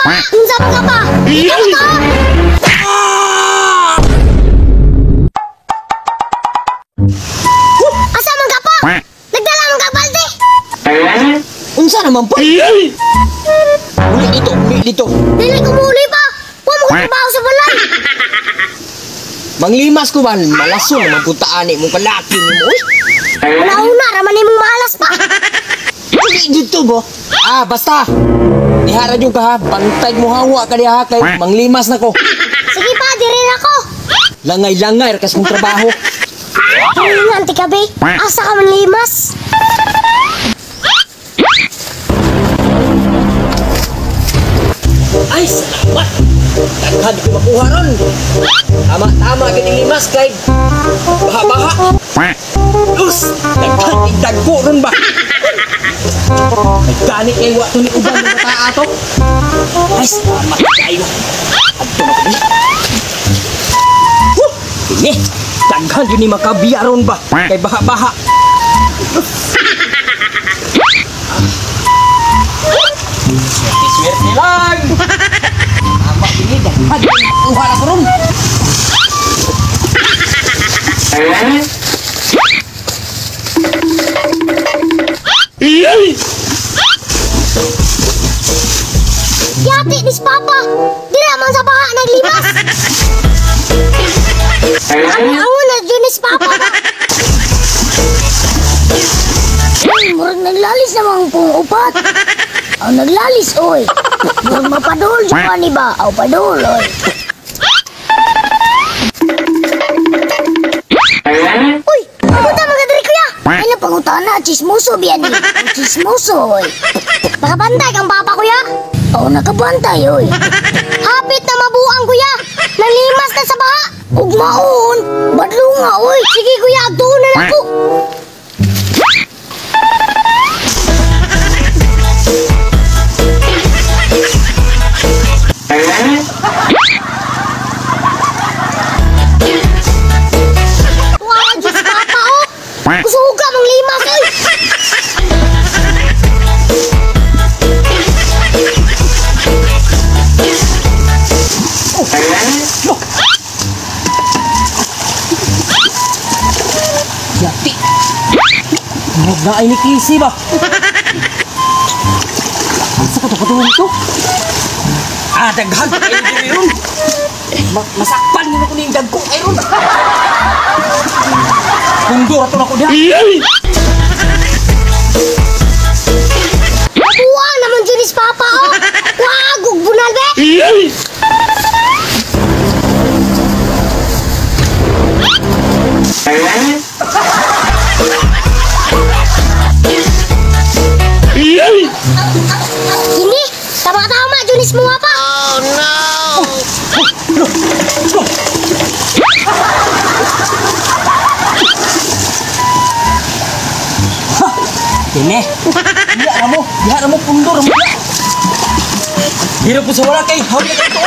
ba? Unsa man ka pa? Ikaw to? Asa man ka pa? Nagdala man ka balde. Unsa naman po? Uli dito, uli dito. Dili ko muli pa. Wa mo trabaho sa balay. Manglimas ko ba? Malaso naman punta ani mong kalaki nimo. Uy. Una-una ra man imong malas pa. Uli dito bo. Ah, basta. Dihara jud ka ha, bantay mo hawa ka diha kay manglimas na ko. Sige pa, diri na ko. Langay-langay ra kas mong trabaho. Ay, nga, Auntie Kabe. Asa ka man limas? Ay, salamat. Daghan ko makuha ron. Tama-tama gini limas kay baha-baha. Us, daghan dagko ron ba? Ay, gani kay wa to ni uban ng bata ato. Ay, salamat kayo. Adto na ko ni. Huh, ini daghan yun ni makabiya ron ba? Kay baha-baha. Swerte-swerte lang. Tama ini daghan yun makuha na ko ron. Yati ni si Papa. Dili man sa baha naglimas. Ang na dyan ni si Papa. Uy, murag naglalis namang pong upat. Aw, naglalis, oy. Murag mapadol dyan ni ba? Aw, padol, oy. Uy, papunta mga diri kuya. Ay, napangutana, chismoso biyan ni. Ang chismoso, oy. Nakabantay kang papa, kuya? Oo, nakabantay, oy. Hapit na mabuang, kuya. Nalimas na sa baha. Ugmaon, badlo nga, oy. Sige, kuya, agtuon na lang ko. Tuwara, Diyos, papa, oh. Kusuga, mang limas, oy. Yati. Murag na ay ni Casey ba? Asa ko to katulong to? Ah, daghan pa kayo diri ron. Masakpan mo na ko ning dagko ay ron. Pundor ato na ko diha. Mabuang naman dyan is papa, oh. Wag, bunal, be. Hindi, tama-tama, Junis mo nga pa. Oh no! Ha! Kini. Diha ra mo, diha ra mo pundor mo. Hirap po sa wala kay hawla ka to.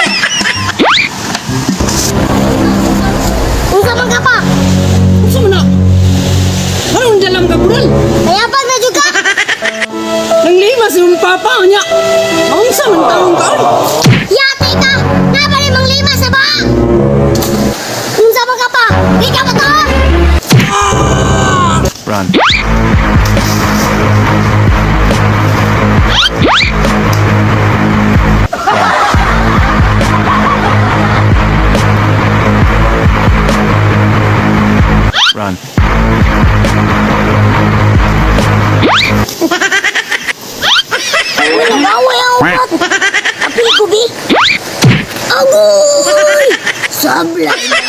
Unsa man ka pa? Unsa man na? Anong dalam ka bural? Kaya pag na jud ka. Nanglimas yung papa niya. Unsa man taong ka? Yati ka! Nabali mang lima sa baha! Unsa man ka pa? Di ka ba to? Run. Run. Uy, nag-away ang upat! Api ko, bi! Agoy! Sablay na!